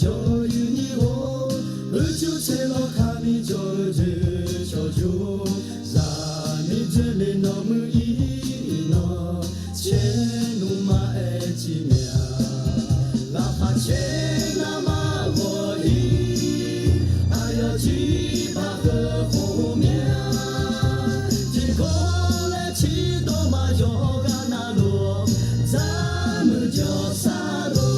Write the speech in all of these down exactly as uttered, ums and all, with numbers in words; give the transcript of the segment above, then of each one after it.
jawr-eu ni-or, uicuiv tsaev lawr kami jawr-eu doe cawqjawr, zaqmiq dzoerle nawq muiq-ir nawq, caer nuima aer tiq mya, laqkhaq caer navmar ghawq-ir, aqyawf tiq baq heu khof mya, tiqkawv laer tiqdawq maqyawf gar navluf, dzarmuiq jawrsar lor.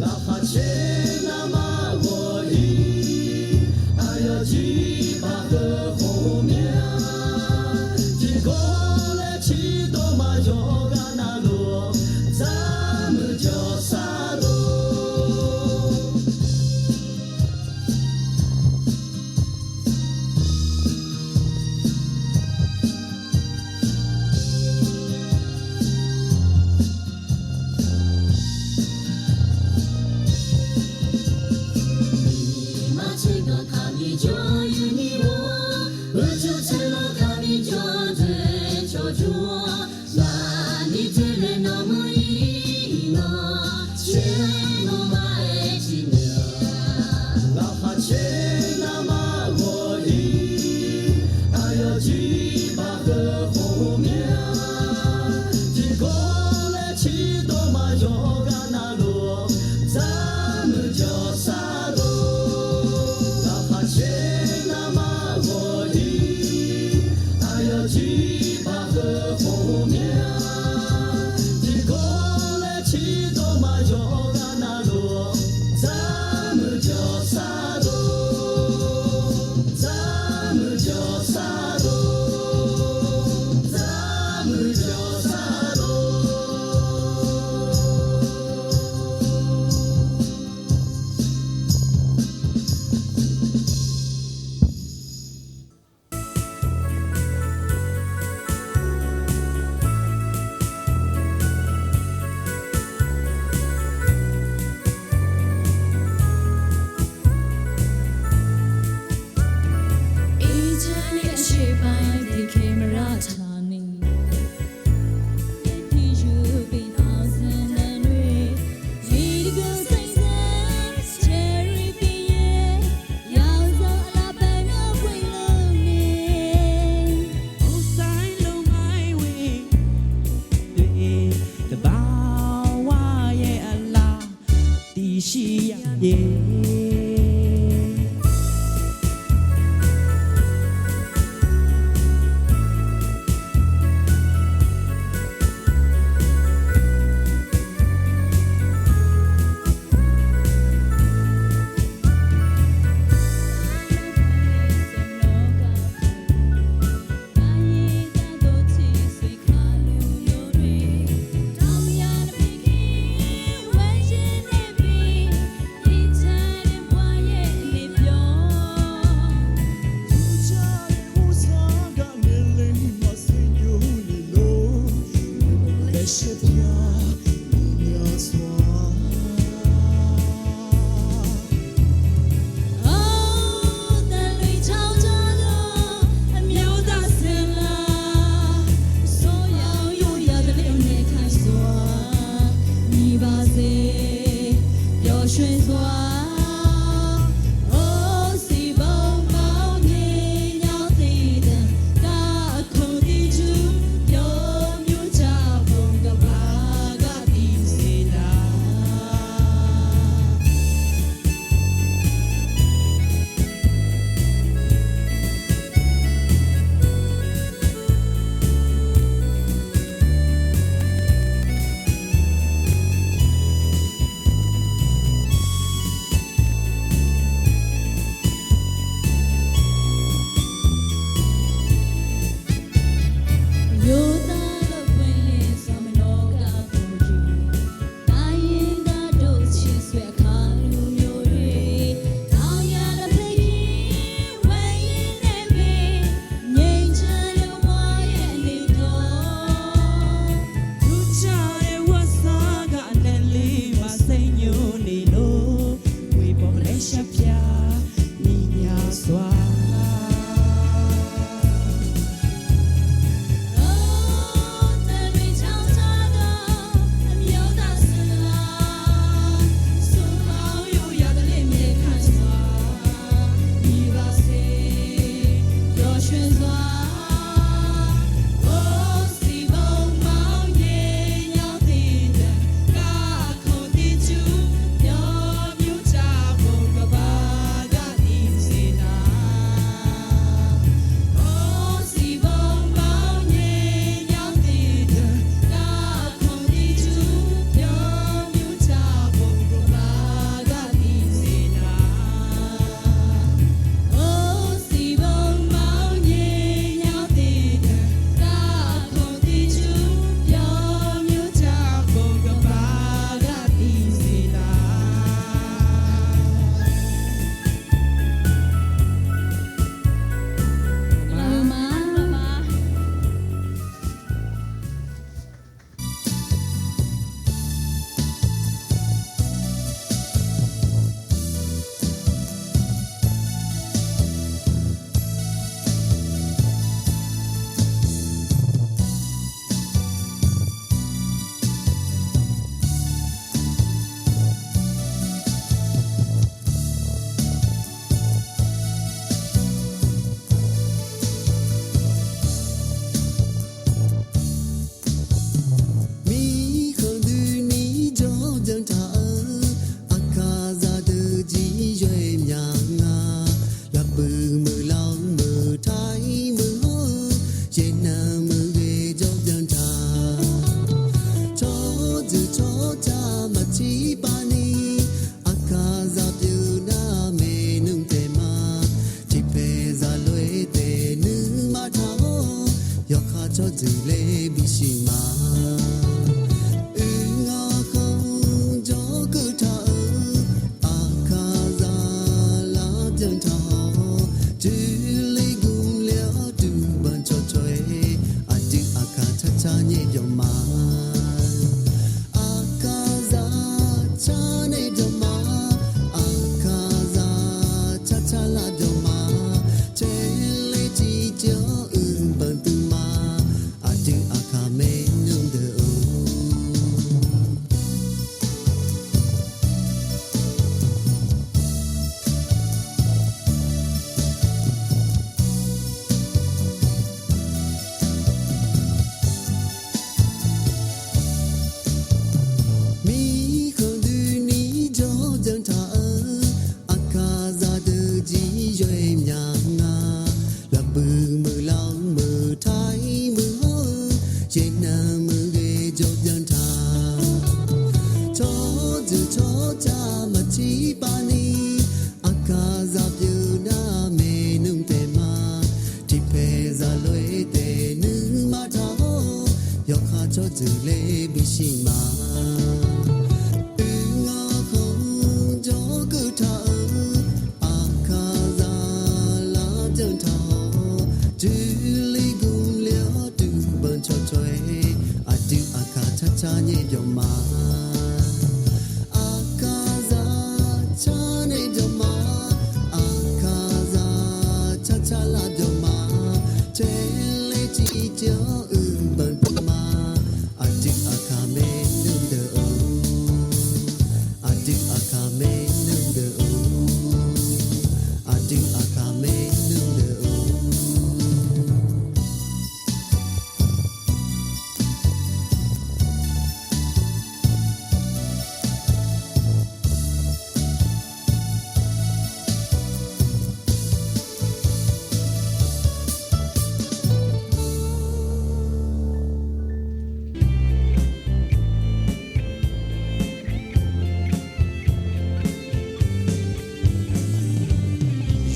Laqkhaq caer navmar ghawq-ir, aqyawf tiq baq heu khof mya, tiqkawv laer tiqdawq maqyawf gar navluf, dzarmuiq jawrsar lor. Laqkhaq caer navmar ghawq-ir, aqyawf tiq baq heu khof mya, tiqkawv laer tiqdawq maqyawf gar navluf, dzarmuiq jawrsar lor. Laqkhaq caer navmar ghawq-ir, aqyawf tiq baq heu khof mya, tiqkawv laer tiqdawq maqyawf gar navluf, dzarmuiq jawrsar lor, dzarmuiq jawrsar lor, dzarmuiq jawrsar lor. Mirkhanq dui ni jawr byan taq-eu, aqkaqzaq deuq jir yaw-aer mya nga. Lafpuiq meuq laf-eu meuq taq-ir meuq hawr-eu, yaernav meuq ghae jawr byan taq. Tsawrjeuq tsawrca maqtser pav ni, aqkaqzaq pyeuf nar maernmr taef ma. Tiqpaeq zaq lof-aer taef nuima taq-awr, yawkhav tsawrjeuq laer bisiq ma. Oe, ngaq khanq jawrkeuv taq-eu, aqkaqzaq laf byan taq-awr, joerler gmler-awr duqbanq cawqcawq-aer, aqdui aqkaq carcar nyaer byawq ma. Aqkaqzaq carnae byawq ma. Aqkaqzaq carcar laf byawq ma. Caerler tiqjeq-awr uiqbanq duq ma. Aqdui aqkaq maernmr deuq-or. Mirkhanq dui ni jawr byan taq-eu, aqkaqzaq deuq jir yaw-aer mya nga. Lafpuiq meuq laf-eu meuq taq-ir meuq hawr-eu, yaernav meuq ghae jawr byan taq. Tsawrjeuq tsawrca maqtser pav ni, aqkaqzaq pyeuf nar maernmr taef ma. Tiqpaeq zaq lof-aer taef nuima taq-awr, yawkhav tsawrjeuq laer bisiq ma. Oe, ngaq khanq jawrkeuv taq-eu, aqkaqzaq laf byan taq-awr, joerler gmler-awr duqbanq cawqcawq-aer, aqdui aqkaq carcar nyaer byawq ma. Aqkaqzaq carnae byawq ma. Aqkaqzaq carcar laf byawq ma. Caerler tiqjeq-awr uiqbanq duq ma. Aqdui aqkaq maernmr deuq-or. Aqdui aqkaq maernmr deuq-or. Aqdui aqkaq maernmr deuq-or.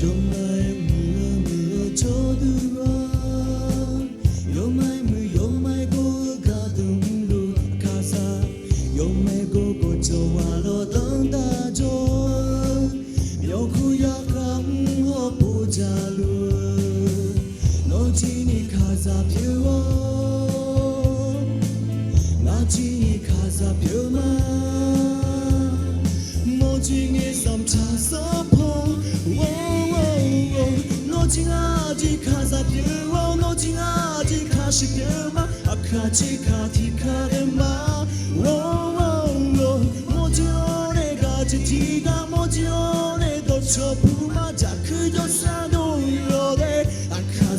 Yawmaiq muiq-eu muiq-eu tsawrduq-or, yawmaiq muiq yawmaiq gor-eu gardmq luf kaqzaq, yawmaiq gor gawqjawq waqlawr danr daq jawr-eu, myawqkuv yarkhaq mr hawr bof jaq luf-eu, nawr jir ni kaqzaq pyeuf-awr, ngar jir ni kaqzaq pyeuf ma. Mawrjir ngaer sanqpaq sanqpaq, nawr jir ngar jir kaqzaq pyeuf-awr, nawr jir ngar jir kaqsiq pyeuf ma. Aqkaq jir kaq tiq kaq daef ma. Mawrjir-awr nae gaq jeq tiq ghaq, mawrjir-awr nae dawqcawq puq ma. Jaqkuir jawrsar dov-ir lawq dae, aqkaq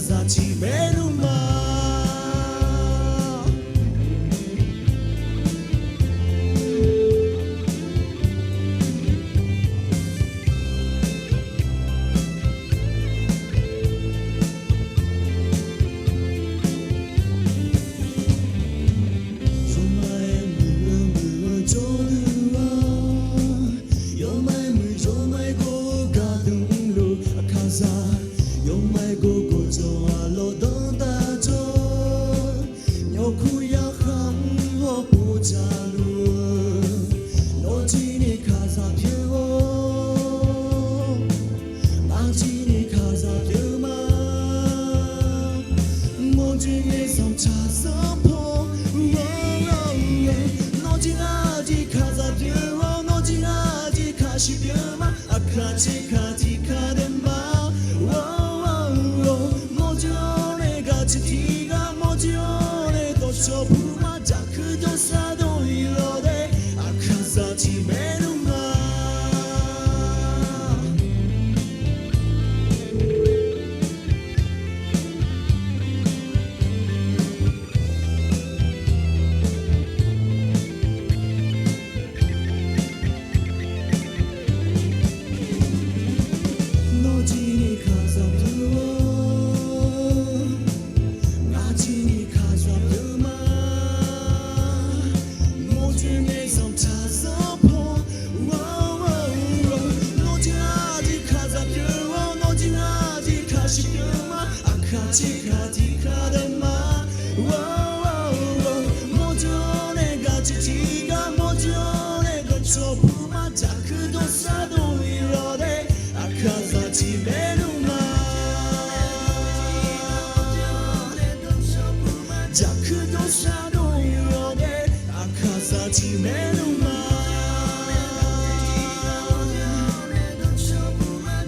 Nawr jir ngar jir kaqzaq pyeuf-awr, nawr jir ngar jir kaqsiq pyeuf ma. Aqkaq tiqkaq tiqkaq daef ma. Mawrjawr nae gaqciq tiqghaq, mawrjawr nae dawqcawq puq ma. Jaqkuir jawrshar dov-ir lawq daef, aqkaqzaq tiq maernmr ma. Nawr jir ni kaqzaq pyeuf-awr, ngar jir ni kaqzaq pyeuf ma. Mawrjawr nae zanqtaq zanqpaw, nawr jir ngar jir kaqzaq pyeuf-awr, nawr jir ngar jir kaqsiq pyeuf ma. Aqkaq tiqkaq tiqkaq daef ma. Mawrjawr nae gaqciq tiqghaq, mawrjawr nae dawqcawq puq ma. Jaqkuir jawrshar dov-ir lawq daef, aqkaqzaq tiq maernmr ma. Jaqkuir jawrshar dov-ir lawq daef, aqkaqzaq tiq maernmr ma.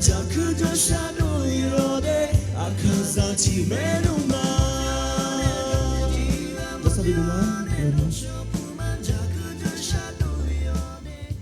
Jaqkuir jawrshar dov-ir lawq daef, aqkaqzaq tiq maernmr ma. Jawrshar dov-ir lawq daef.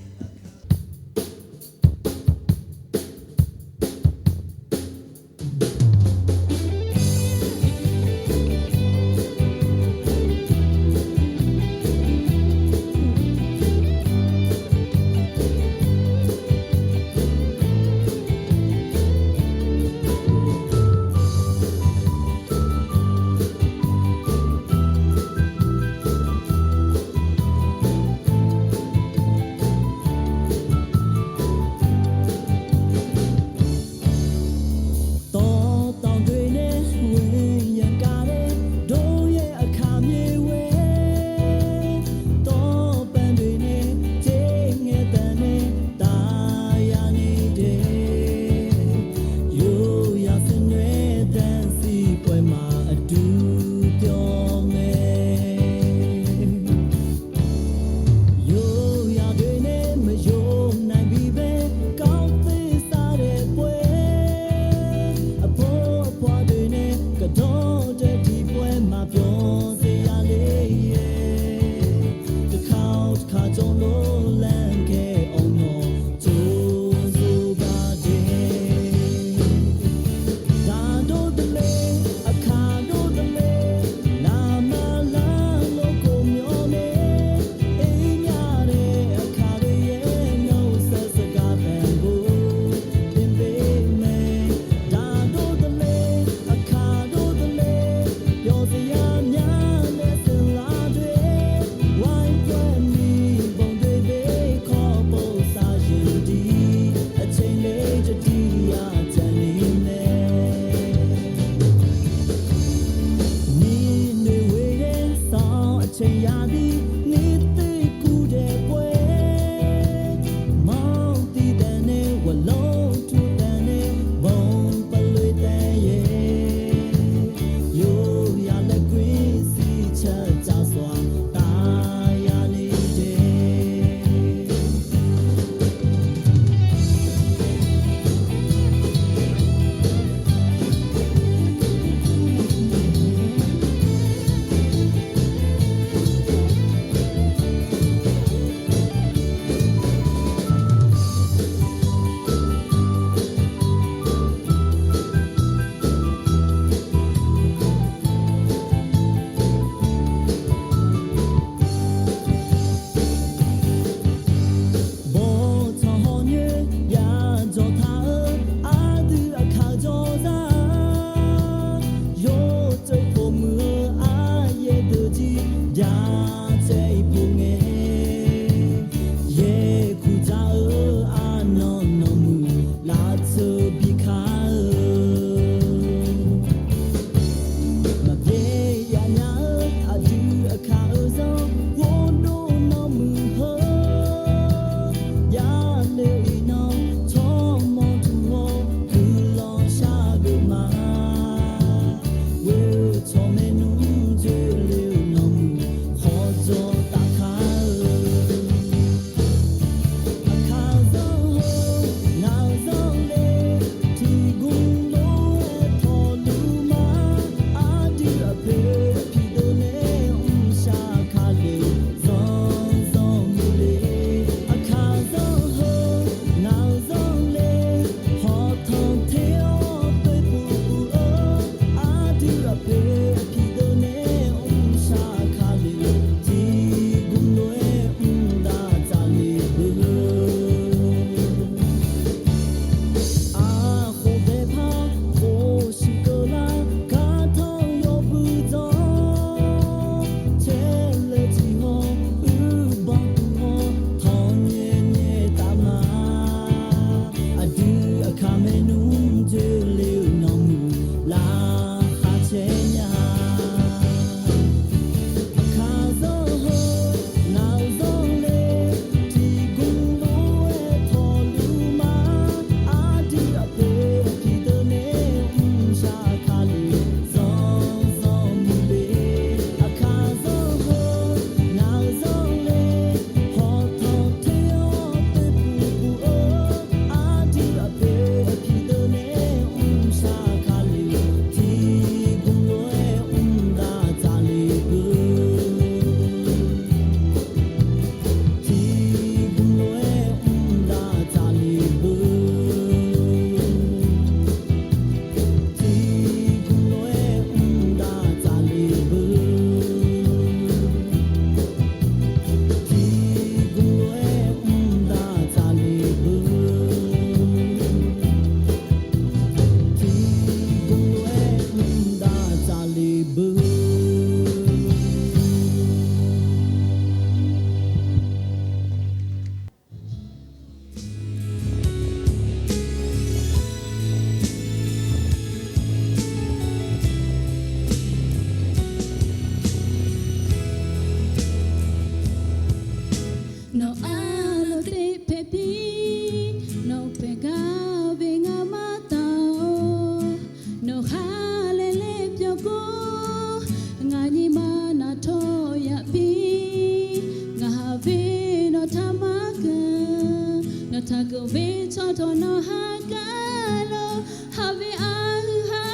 tawq nawr ha gar lor, hav-eu arhu ha,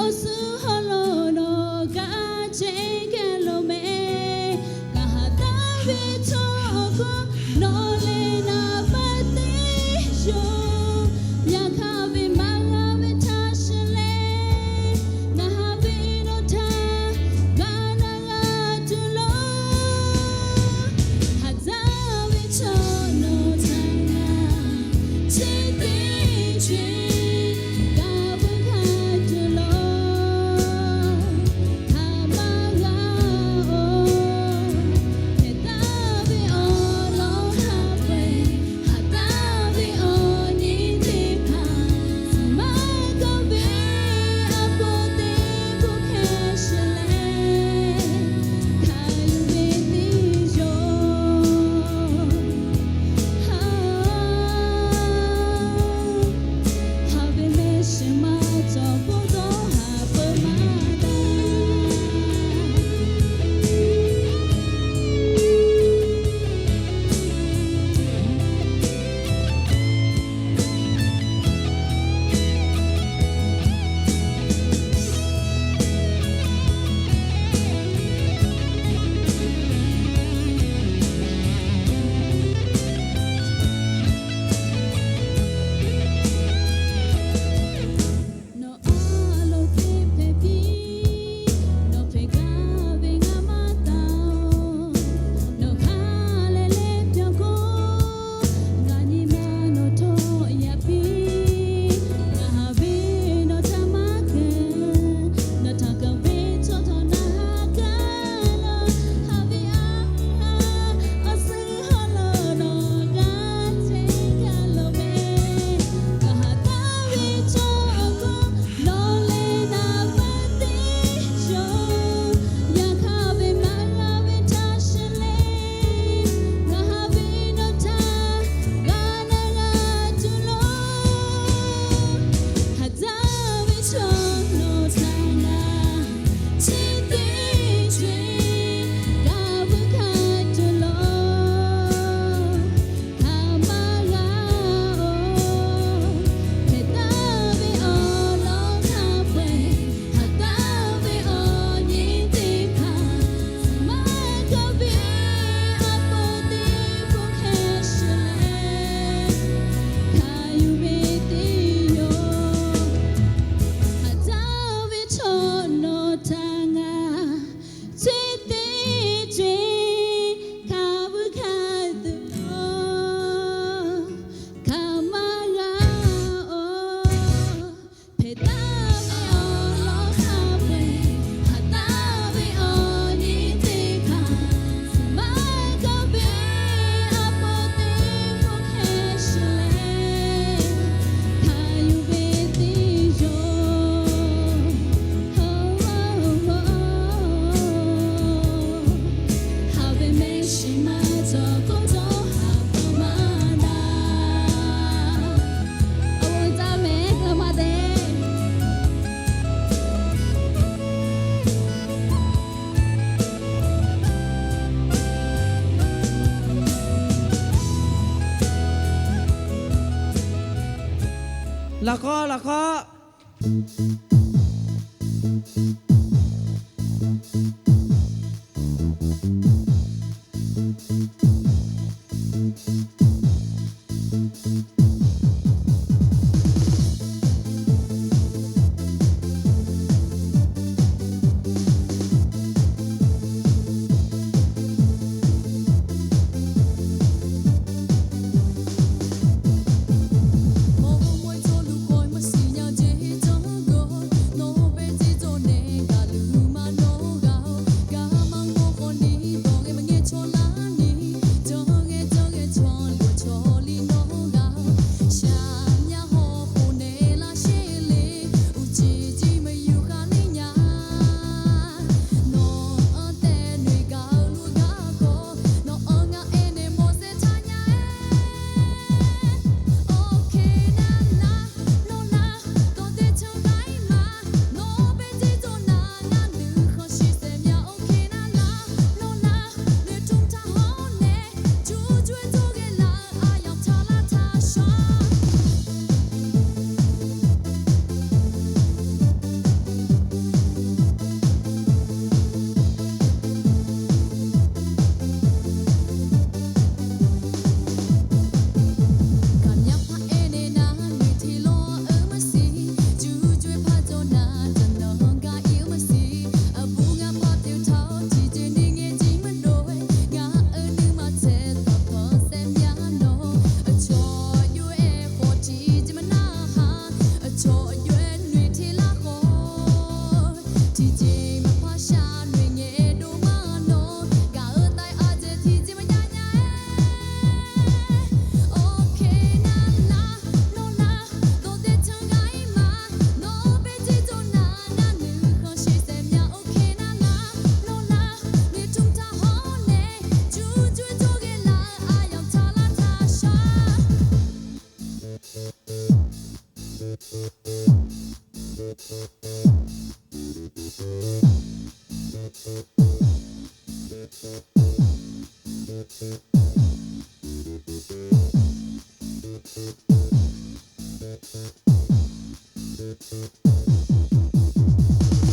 awrsuir hawr lor nawr gar caer gar lor mae. Ngaqha dar ve tsawrhaq gawr, nawq laer naqbar tae yawq, yaqkaq ve maqgha ve taq sheuqlae, ngaqha ve nawr taq gar nar gharduq lor. Haqdar ve tsawrhaq nawr taq nga, tser tae tser, gar beu gharduq lor. Haqmar ghaq-or, paeqdar ve awq lawr ha pae, haqdar ve awq nyir teqpaq, maqghae ve aqpov teqpov khaer sheuqlae, kaq yuf ve tiq yawq. Haq-aer, haq-aer, maeqshi maqdzawq bawrdawr haq beu maqdaq. Nawq arlof tae paeqpir, nawq paeqgar ve ngar maqtaf-or, nawq khar laer laer pyaq gor, ngaq nyiq ma nawq tawq yaf pir, ngaqha ve nawq taq maqgae, nawq taq ganq ve tsawrhaq tawq nar ha gar lor, hav ve arhu ha, awrsuir hawr lor nawr gar caer gar lor mae. Ngaqha dar ve tsawrhaq gawr, nawq laer naqbar tae yawq, yaqkaq ve maqghae ve taq sheuqlae, ngaqha ve nawr taq gar nar gharduq lor. Haqdar ve tsawrhaq nawr taq nga, tser tae tser, gar beu gharduq lor. Haqmar ghaq-or, paeqdar ve awq lawr ha pae, haqdar ve awq nyir teqpaq, maqghae ve aqpov teqpov khaer sheuqlae, kaq yuf ve tiq yawq. Haqdar ve tsawrhaq nawr taq nga, tser tae tser, gar beu gharduq lor. Haqmar ghaq-or, paeqdar ve awq lawr ha pae, haqdar ve awq nyir teqpaq, maqghae ve aqpov teqpov khaer sheuqlae, kaq yuf ve tiq yawq. Haq-aer, maeqshi maqdzawq bawrdawr haq beu maqdaq. Aqyawf-anr jamaeq-aer guiqlanq ma de. Lafkhawr lafkhawr. Heugar ir-eu maqsiq, aqbur ngar par pyeuf taq-awr, tiqjeq ni ngae jir maqdov-aer, ngaq-euq nuima taeq tawq tawq saef mya nawq-awr, aqcawq yawr-aer khawf tiqjeq maqnar ha, aqcawq yawr-aer noeq teq lar khawf, tiqjeq maqpar shar noeq ngaeq dov ma nawq, gaq-eu tav-aer ardzaeq tiqjeq maqjav nya-aer. Awq, kena lar, nawr nar, dawqdae tanq ghaq-ir ma, nawr bae jir dawq nar, ngar nuikhanr shir saef mya. Awq, kena lar, nawr nar, noeqtmq taq hawr nae, jur jur-aer jawrghae laf-eu aqyawf taq lar taq shar.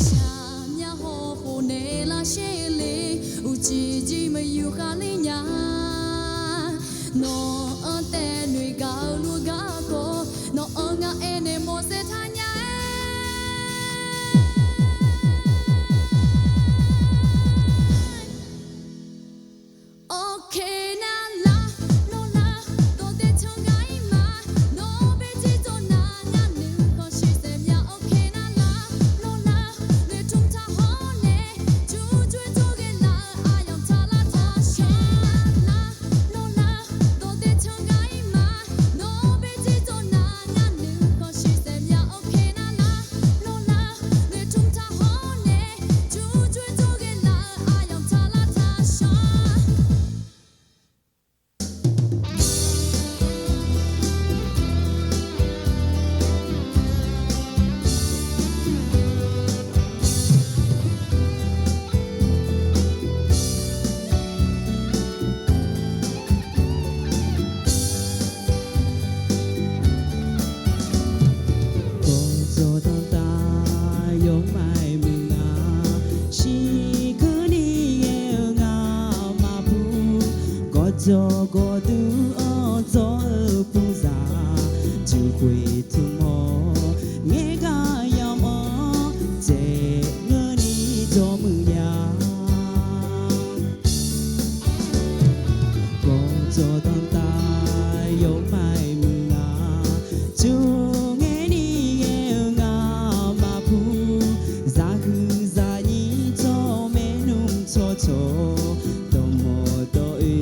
Shaqmya hawkhof naeq lar sher le, uqcif jir maqyuf khar ler nya. Nawq-anr taev noeq gaq-eu lof garkawv, nawq-anr ngar aernaeq mawq saev taq nya-aer. Awq, kena lar, nawr nar, dawqdae tanq ghaq-ir ma, nawr bae jir dawq nar, ngar nuikhanr shir saef mya. Awq, kena lar, nawr nar, noeqtmq taq hawr nae, jur jur-aer jawrghae laf-eu aqyawf taq lar taq shar. Nawr nar, dawqdae tanq ghaq-ir ma, nawr bae jir dawq nar, ngar nuikhanr shir saef mya. Awq, kena lar, nawr nar, noeqtmq taq hawr nae, jur jur-aer jawrghae laf-eu aqyawf taq lar taq shar. Gawqjawq danqtav yawmaf-aer muiq nga, shiqkeuv ni ghae-eu ngamaf pu. Gawqjawq gawqdui-anr dzawr-eu puqzaq, juqkhoeq tmq-awr ngaeqgaq yamq-anr dzaeq ngeur ni jawrmuiq nya. Gawqjawq danqtav yawmaf-aer muiq nga, jur ngae ni ghae-eu ngamaf pu. Zaqhuiq zaqnyir tsawrmaer nmr tsawrcawq, dawqmawq dawq-oe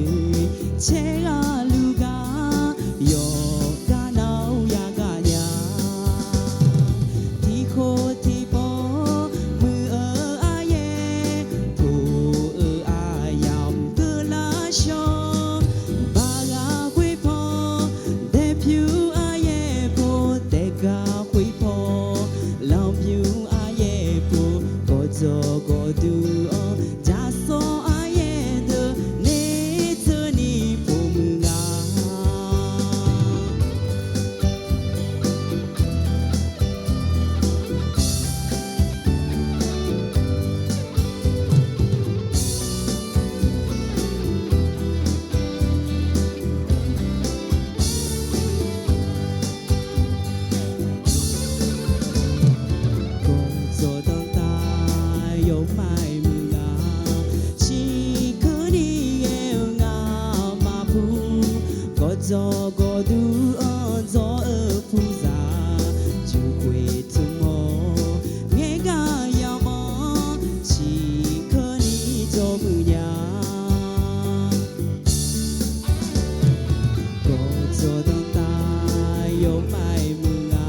caer ghaq luf gar, yawqgar nar-awr yagaq nya. Tiqkhof tiqpov muiq-eu aryaer, poq-eu aryamq keuvlar shawr. Baqghaq khoerpaw daepyur aryaer pov, daeqgaq khoerpaw lanqbymr aryaer pov, gawqjawq gawqdui-anr jaqsawr aryaer deuq nae tseuvni pov muiq nga. Gawqjawq danqtav yawmaf-aer muiq nga, shiqkeuv ni ghae-eu ngamaf pu. Gawqjawq gawqdui-anr dzawr-eu puqzaq, juqkhoeq tmq-awr ngaeqgaq yamq-anr shiqkeuv ni jawrmuiq nya. Gawqjawq danqtav yawmaf-aer muiq nga,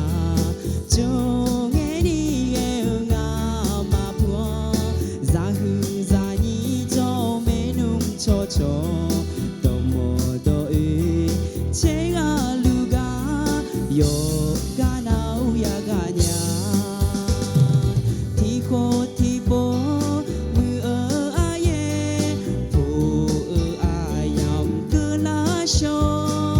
jur ngae ni ghae-eu ngamaf pu-anr, zaqhuiq zaqnyir tsawrmaer nmr tsawrcawq, dawqmawq dawq-oe caer ghaq luf gar, yawqgar nar-awr yagaq nya. Tiqkhof tiqpov muiq-eu aryaer, poq-eu aryamq keuvlar shawr.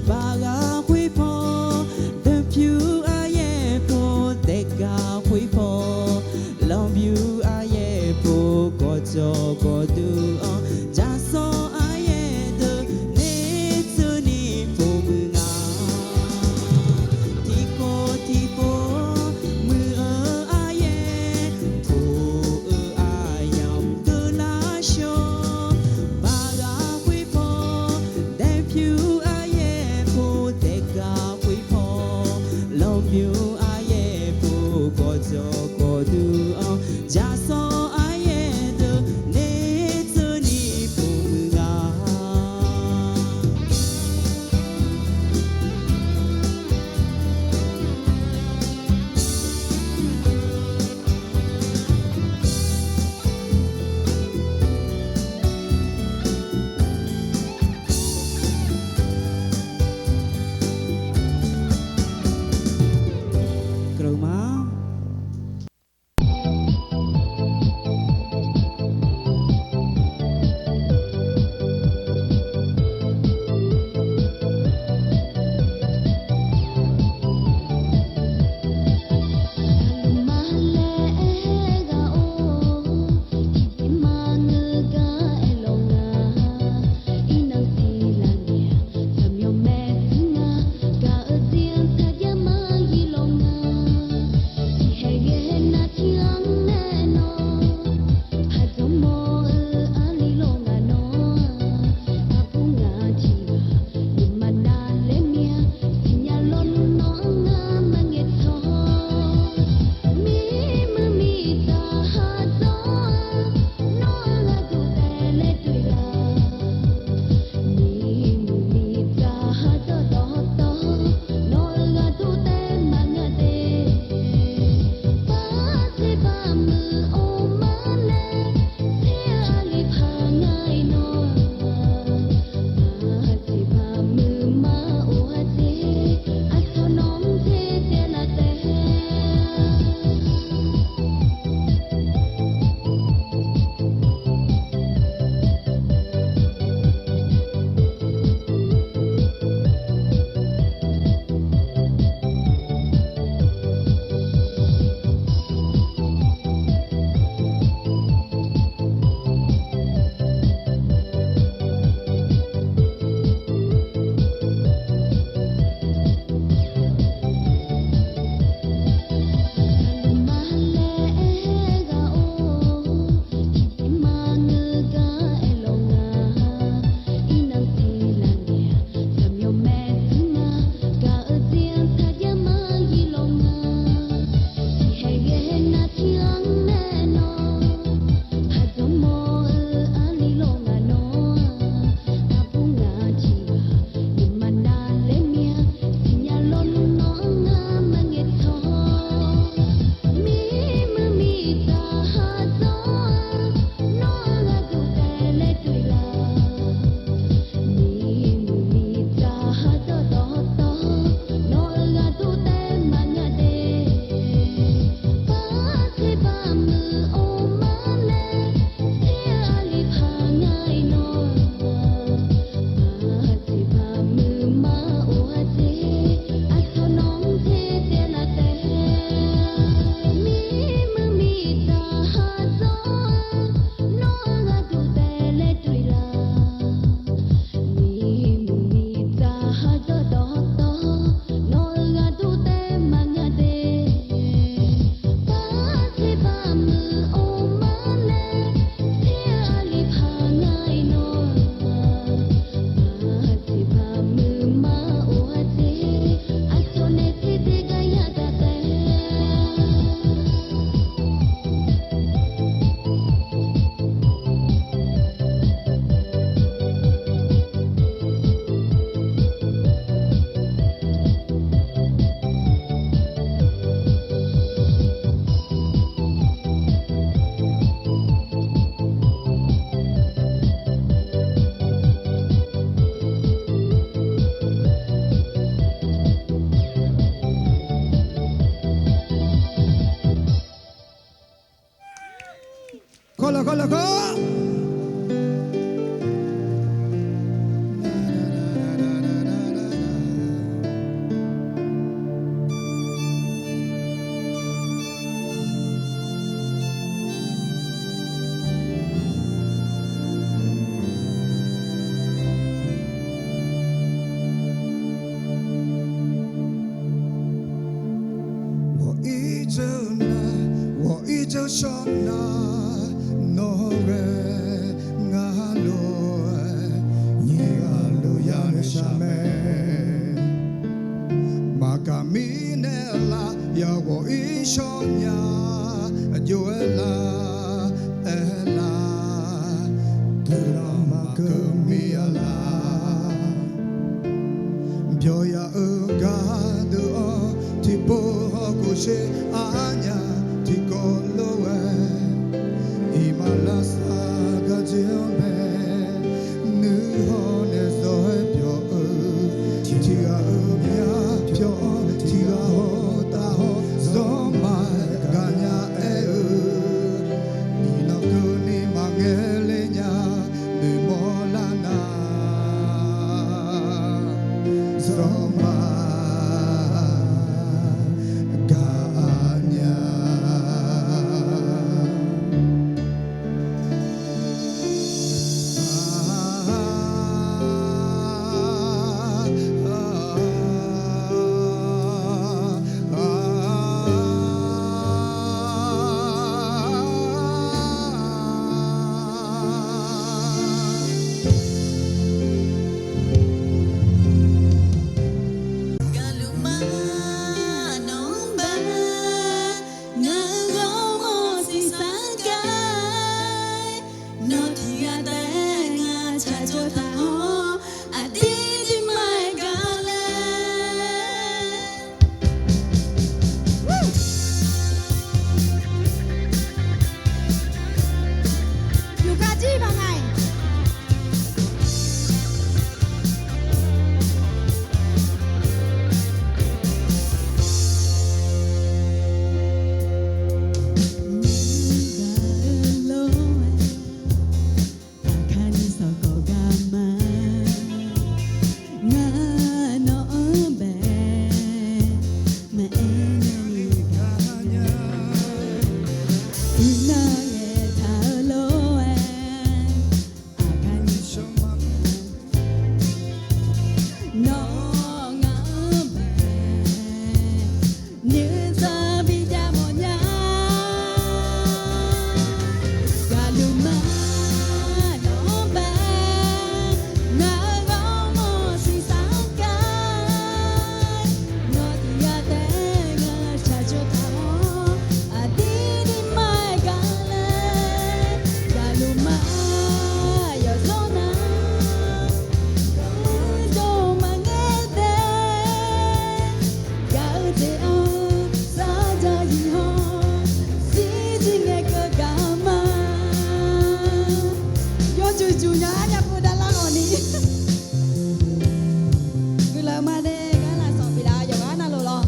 Baqghaq khoerpaw daepyur aryaer pov, daeqgaq khoerpaw lanqbymr aryaer pov, gawqjawq gawqdui-anr jaqsawr aryaer deuq nae tseuvni pov muiq nga. Tiqkhof tiqpov muiq-eu aryaer, Jaqsawr aryaer deuq ler tseuvni pov muiq nga. กระมัง Kawrlaq kawrlaq kawr. Ghawq-ir dzeur nar, ghawq-ir dzeur shawr nar, nawr ghae ngar lof-aer nyiq ghaq luf yanoeq shaq mae. Maqgaq mirnae lar ya ghawq-ir shawr nya, aqjox ya la. Byawq yaf-eu gardeuv-awr tiqpov hawkhof sher arnyaf tiqkawv lof-aer, iqmalavshav gardzer-anr bae nuihaw nae zawr-aer byawq-eu, tiqghaq-euq myaq pyawq-awr tiqghaq haw taf haw, zanrma gaqnya aer-eu, iqnan keuvni maqngae ler nya, noeqmawr lar nar, zanrma gaqnya. Gaqluf ma, nawq-anr bae, ngaq-euq ghawrmawr siqsar gar, nawq tiqghaq taef-aer ngaq tsaqtsov taq-awr, aqdir dirma-aer gaq laer. Yufkar jir maqngae. Aqkar ni sanqkawv gar ma, ngar nawq-anr bae, maqaer nya ni gaqnya. Iqnan ngaeqtaq-eu lof-aer, aqkar ni sanqkawv gar ma, nawr ngaq-anr bae, nuisanq bijav mawf nya. Gaqluf ma, nawq-anr bae, ngaq-euq ghawrmawr siqsar gar, nawq tiqghaq taef-aer ngaq tsaqtsov taq-awr, aqdir dirma-aer gaq laer. Gaqluf ma, yawqzawr nar, gaq-eu dawq maqngaer dae, gaq-eu jeq-anr sardzaq zif haw, zir jir ngae keuv gaq ma. Yawjuq juq nya-ar nya pov davlar ghawqni, guiqlanq ma nae gar lafsanq biflaf-eu yawqghaq navluf lawr.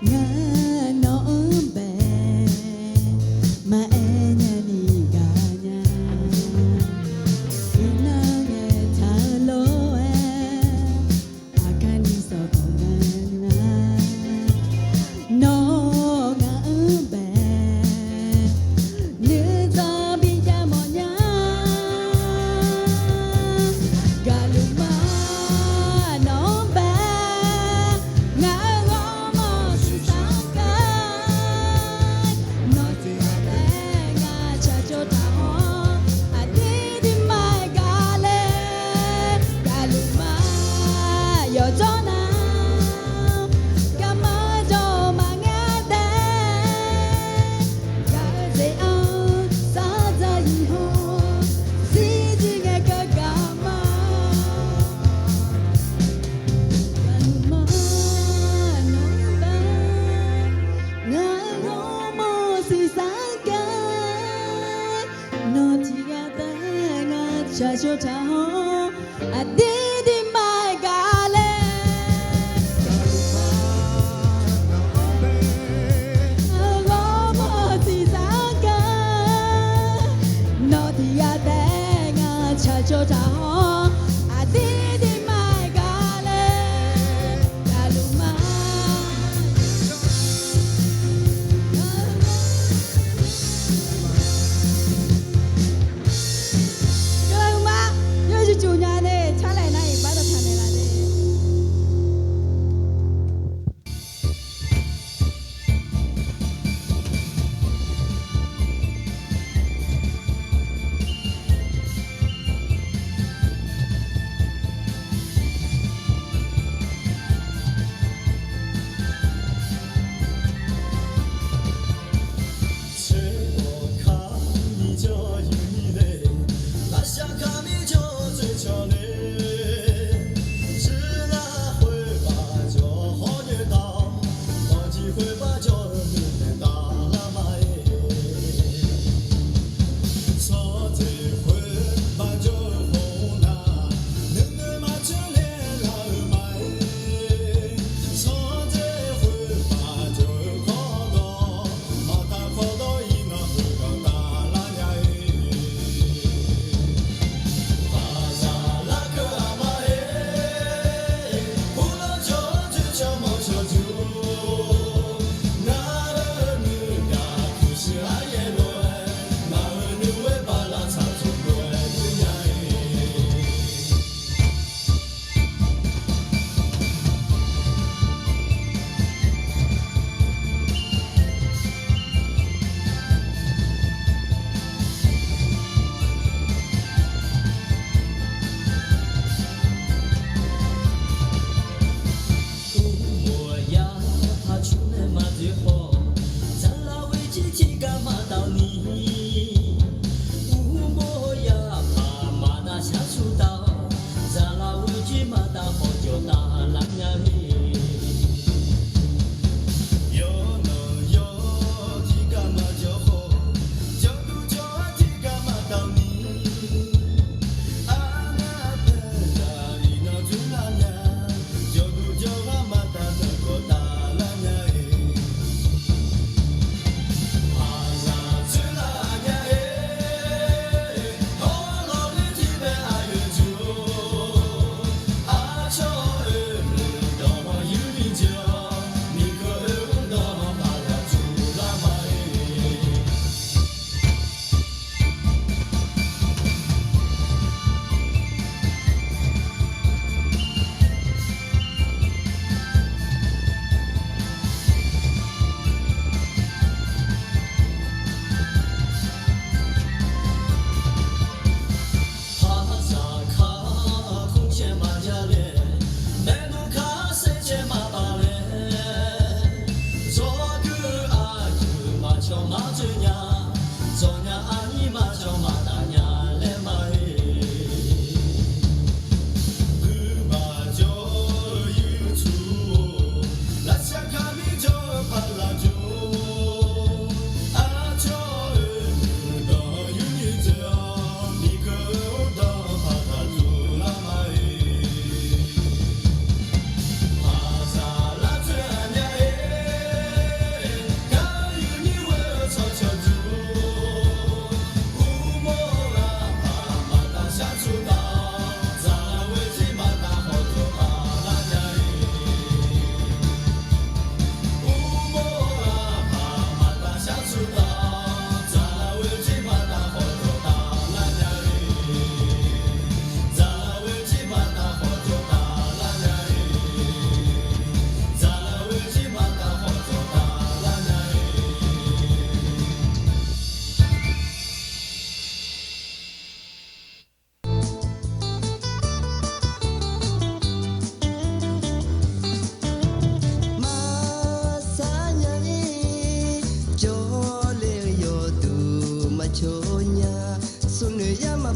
Ngar nawq-anr bae, maqaer nya ni gaqnya. Iqnan ngaeqtaq-eu lof-aer, aqkar ni sanqkawv gar ma, nawr ngaq-anr bae, nuisanq bijav mawf nya. Gaqluf ma, nawq-anr bae, ngaq-euq ghawrmawr siqsar gar, nawq tiqghaq taef-aer ngaq tsaqtsov taq-awr, aqdir dirma-aer gaq laer. Gaqluf ma, yawqjawr nar, garma jawr maqngaer dae, gaq-eu jeq-anr sardzaq zif haw, zir jir ngae keuv gaq ma. Gaqluf ma, nawq-anr bae, ngaq-euq ghawrmawr siqsar gar, nawq tiqghaq taef-aer ngaq tsaqtsov taq-awr, aqdir dirma-aer gaq laer. Ghawrmawr siqsar gar, nawq tiqghaq taef-aer ngaq tsaqtsov taq-awr, aqdir dirma-aer gaq laer. Gaqluf ma,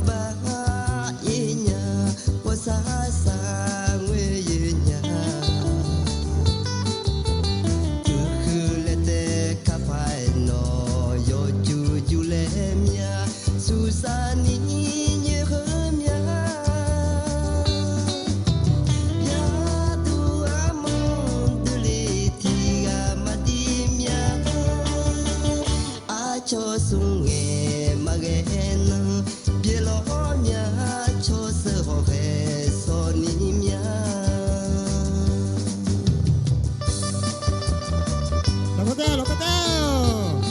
Bar-ir nya, ghawqshaq shaq ngoer-eu nya. Uiqhuiq laejae kapaq-aer nawq, yawjuq juq laer mya, suqsaq ni nyoer heu mya. Yaqduq armur duqle tiqghaq maqdir mya. Aqcawq smr ngae maqghae nan, byaeq lawq mya, cawq sheuq hawq khaeq shawq ni mya. Lafkhoer tae, lafkhoer tae-awq.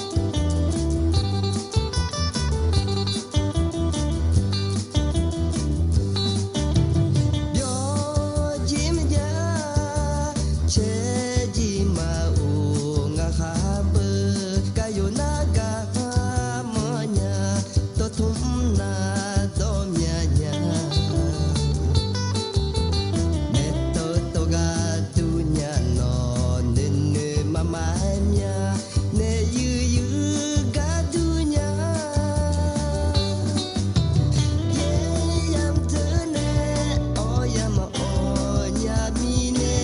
Byawq jir mrjav, caer jir maqof ngaq khaq beu, gaq yawq nar gaq manr nya, dawqtmr nar dawq mya nya. Naeq tawv tawv gharduq nya nawq, noeqnoeq maqmaf-aer mya, naeq yuiq yuiq gharduq nya. Yaer yamq deuq nae, awr yamq awq nya mirnae,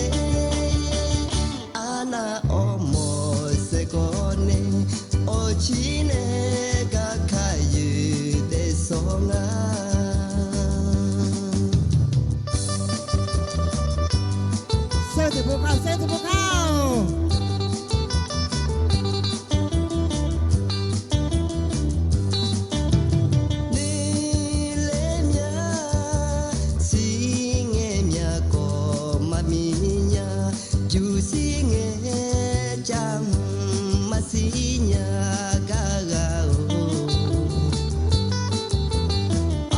arnav awrmawf saeqkawv nae, awqcir nae garkar yoeq daefsawq nga. Saer tiqpov kar, saer tiqpov kar-awq. Noeqler mya, shir ngae mya kawv maqmiq nya, juqshir ngae cav mq maqshir nya gar ghaq-or.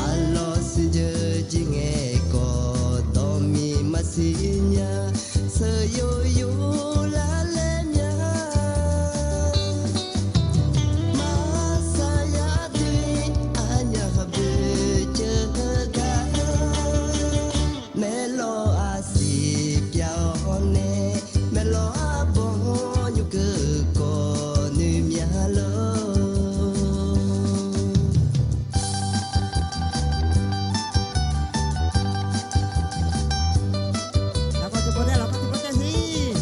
Arlawr shirjeuq jir ngae kawv dawqmiq maqshir nya, sheuq yoyov lar laer mya. Maqsaqyar doe aqnyaf khaqboeq ceuv gar, maeqlawq aqsiq pyav-awr nae, maeqlawq arbawr nymr keuv kawv noeq mya lor. Lafkhoer tiqpov tae, lafkhoer tiqpov tae siq.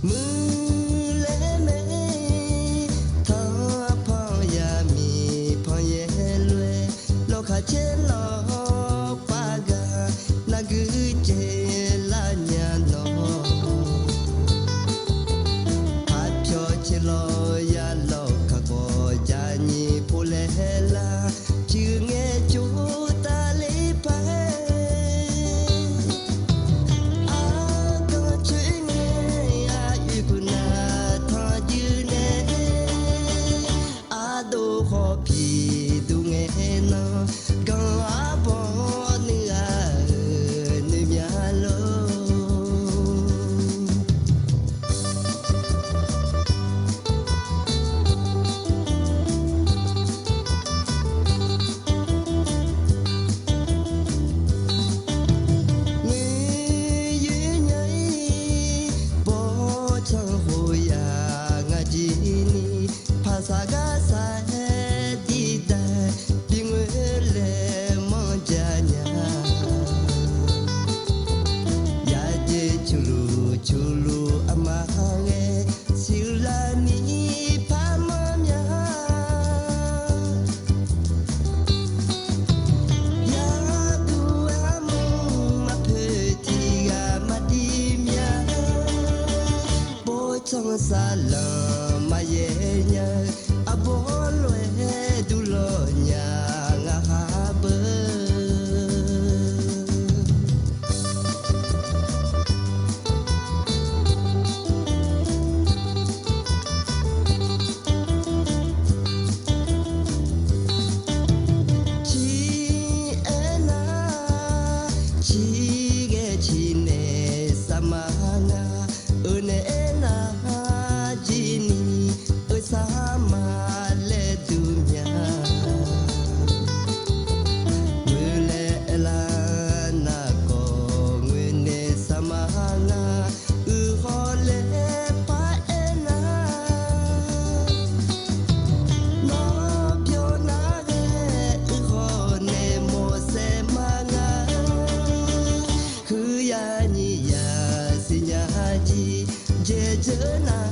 Muiq laer nae, tanqpanq yamiq panqyaer lof-aer, lawqkhaq caer lawq pav gaq, nargui caev lar nya nawq. Arpyawq caev lawq ya lawq kakawv ja nyiq pov laer lar, cuiq ngae coq tavler paq-aer, arkanq coer ngae aqyuif guqnav tanqjuif nae, ardov khawf piqduq ngae nan, ganq arbawr nuiv-aq-euq noeq mya lor. Noeq yoer nya-ir, bawrtsanq khof yaq ngaq jir ni, paqsaq gar saq-aer diqdaeq, bi ngoer laer manr ja nya. Yajeq cuqluq cuqluq aqma ghae, siqlar ni par manr mya. Yaqduq armur maqpoeq tiqghaq maqdir mya. Bawrtsanq saqlanq maqyaer nya-eu, arbawr lof-aer duqlawq nya ngaq khaq beu. Ciq aernar, ciq ghae ciq naeq saqma nga, euq naeq aernar, ciq deuq na